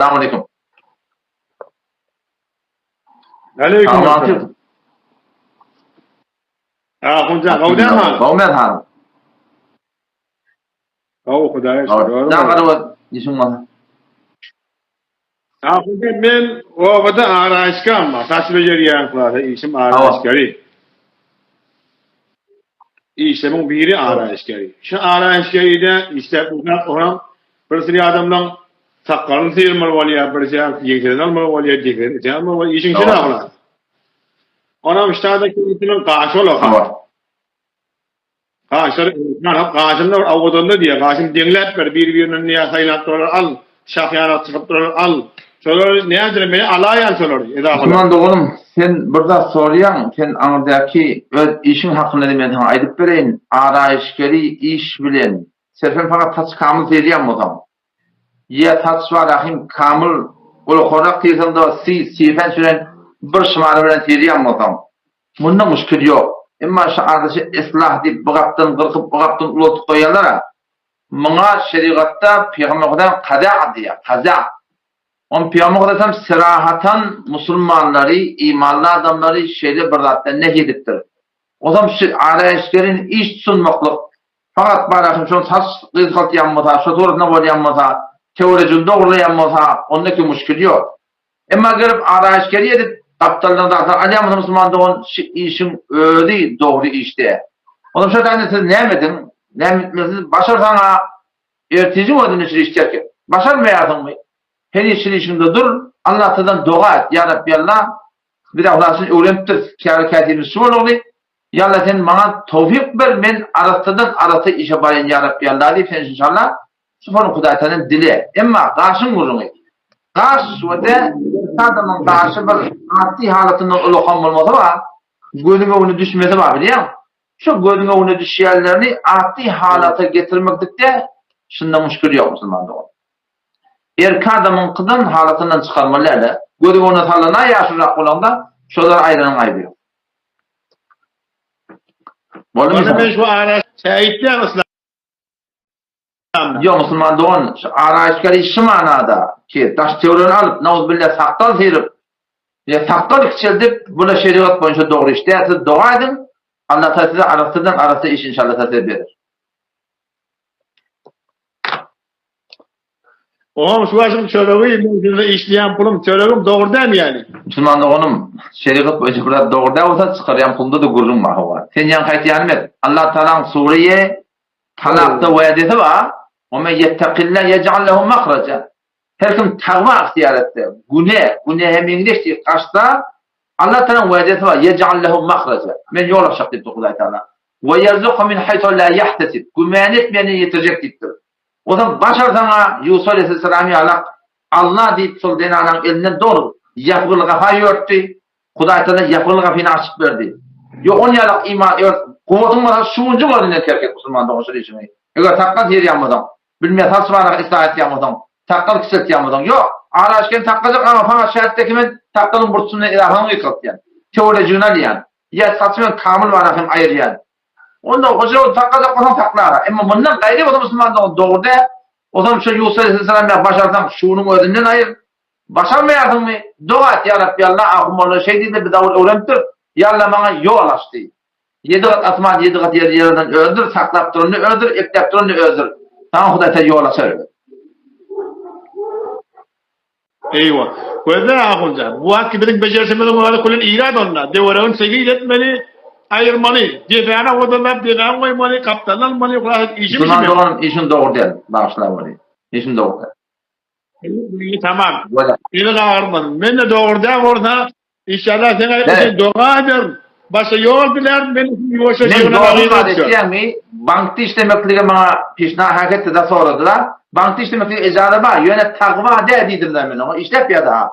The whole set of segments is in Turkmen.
Assalamu Aleyküm selam. Ahunjan, gowy däl hal? Gowy men hal. Gowy, Hudaýa şükür. Näme garawat işiň bar? Ahunjan, men obada araýyşgam bar. Saç bejerýän klasa işim araýyşgary. Işlemiň biri araýyşgary. Şu araýyşgaryda işläp dursak, oňam bir sürü adamlaň sakgalyny syrmaly bolýar, bir sürü ýeňsesini almaly bolýar, depesini almaly bolýar. Işiň şeýle ahwal. Onam ştada kimisiniň gaşy bolaka. Gaşlary gaşynda bir owadandy diýýär. Gaşyny deňläp ber, bir-birinden ýa saýlap durar al, şah ýanak çykyp durar al. Şolary nädire meni alaýan şolary edapalar. Musulman doganym sen bir zat sorýaň sen aňyrdaky öz işiň hakynda men saňa aýdyp bereýin araýyşgeri iş bilen sen fakat saç kamyl syrýan bolsaň ýa saç bar ahim kamyl gulakorak syrsaňda sy sirpen süren bir şymara bilen syrýan bolsaň munda muşkil ýok emma şu adaty islah diýip bu gapdan gyrkyp bu gapdan ulaltyp goýýarlara Muňa şerigatda Pygamber Hudaýam kaza diýýär, kaza. Ony Pygamber Hudaýam serahatan musulmanlary, imanly adamlary şeýle bir zatdan nehy edipdir. Ozam şu araýyşgerin iş tutunmaklyk, fakat barahym şony saç gysgaltýan bolsa, şo suratynda bolýan bolsa, töwerejini dogrulaýan bolsa, onda ki muşkil ýok. Emma gelip araýyşgeri edip, gapdaldan zatlar alýan bolsa musulman dogan, şu işiň özi dogry iş däl. Onam şo taýda siz näme ediň, näme etmelisiz, başarsaň-a ertiriň özünde şul işi terk et. Başarmaýarsyňmy, heniz şul işiňde dur, Allatdan doga et, Ýa Rabbi Alla, biz Alla üçin öwrenipdiris, käri-käsibimiz şu bolugly, Ýa Alla sen maňa towfyk ber, men arassadan arassa işe baraýyn Ýa Rabbi Alla diýip sen inşallah Şu soru Hudaýtadan dile. Emma gaşyň gürrüňi. Gaş we-de adamyň gaşy bir ady halatyndan ulakan bolmasa bar, gözüň öňüne düşmesi bar bilýäň. Şu gözüň öňüne düşýänlerini ady halata getirmeklikde şunda muşkil ýok musulman dogan. Erki adamyňkydan halatyndan çykarmaly däl-de. Gözüň öňüne salana ýaşulyrak bolanda şolary aýranyň aýby ýok. Boldumy? Men şu ara şähitler yslam. Ýok musulman dogan, şu araýyşgary şu manada ki, daş töweregini alyp, nauzbilla sakgal syryp, ýa sakgal kiçeldip, bula şerigat boýunça dogry iş däl, siz doga ediň, Allah Taala size arassadan arassa iş inşallah Taala size berer. Oňam şu başyň çöregi, men size işleýän pulum, çöregim dogry dälmi ýaly? Musulman doganym, şerigat boýunça biraz dogry däl bolsa çykarýan pulda-da gürrüň bar hawa. Sen ýaňky aýtýanymy et. Allah Taalaň sureýe Talakda wädesi bar, Ve men ýettekillah ýej'al lehu mahraja. Her kim tagwa ygtyýar etse, güne, günehe meňzeş diýip gaçsa, Allah Tagalaň wädesi bar, ýej'al lehu mahraja. Men ýol açjak diýipdir Hudaý Tagala. Ve ýerzuku min haýsu la ýahtesib. Gümän etmeýänden ýetirjek diýipdir. Onsoň başarsaň-a Ýusup aleýhissalam ýalak Allah diýip şol zenanaň elinden dogry ýapgyly gapa ýörtdi. Hudaý Tagala ýapgyly gapyny açyp berdi. Ýok, on ýalak iman, eger kuwwatyň bolsa şunjy özünden terk et musulman dogan şul işiňi. Eger sakgal syrýan bolsaň, bilmeýän saç barada islah etýän bolsaň, sakgal kiçeltýän bolsaň, ýok, araşken sakgaljyk aňa saňa şätdeki men sakgalyň burçuny edasyny gysgaltýan, töwerejigini alýan, ýa saçy men kamyl barada hem aýyrýan. Onda hoja ol sakgaljak bolsaň sakla ara. Emma mundan gaýry bolsa musulman dogan dogry däl. Ozal şu Ýusup aleyhisselam ýa başarsaň şunuň özünden aýyr. Başarmaýarsyňmy? Doga et, Ýa Rabbi Alla, ahun molla şeý diýdi, biz awal öwrenipdiris. Ýa Alla maňa ýol aç diý. Ýedi gat asman, ýedi gat ýeri ýaradan Özüdir, saklap durany Özüdir, ekläp durany Özüdir. Saňa Hudaý Taala ýol açar özi. Eýwa. Gözle ahunjan. Bu wagtky biziň bejerişimiziň özi külen irad onda. Döweregini segiz etmeli, aýyrmaly. Depäni owadanlap depäni goýmaly, gapdalyny almaly, hulasat işim Musulman doganym işiň dogry däl. Bagyşla beni. Işiň dogry däl. Tamam. Seni gagyrmadym. Men de dogry däl bolsa, inşallah sen aýtmasaň doga ederin. Başa ýol dilärin, men ýuwaşja Men dogry zat etýäňmi? Bankda işlemeklige maňa pişna hak etdi-de soradylar. Bankda işlemeklige ejaza bar, ýöne tagwa däl diýdim-de men oňa. Işläp ýa daha.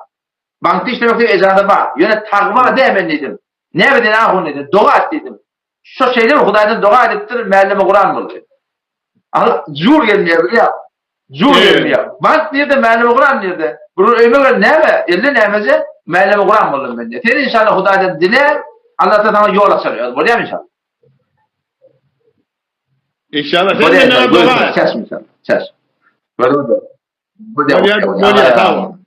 Bankda işlemeklige ejaza bar, ýöne tagwa däl men diýdim. Näme diýen ahun diýdim, doga et diýdim. Şo şeýle bir Hudaýdan doga edipdir, mälleme Kuran boldy. Ahyr jur gelmeýär bilýär. Jur gelmeýär. Bank nirde, mälleme Kuran nirde? Bir gün öýüme gel, näme? Elde nämeje? Mälleme Kuran boldum men diýär. Sen inşallah Hudaýdan dile, Allah da sana ýol açar. Ýa bolýarmy inşallah? İnşallah sen menden doga. Çeş inşallah. Çeş. Bolýar. Bolýar, bolýar, sag bol.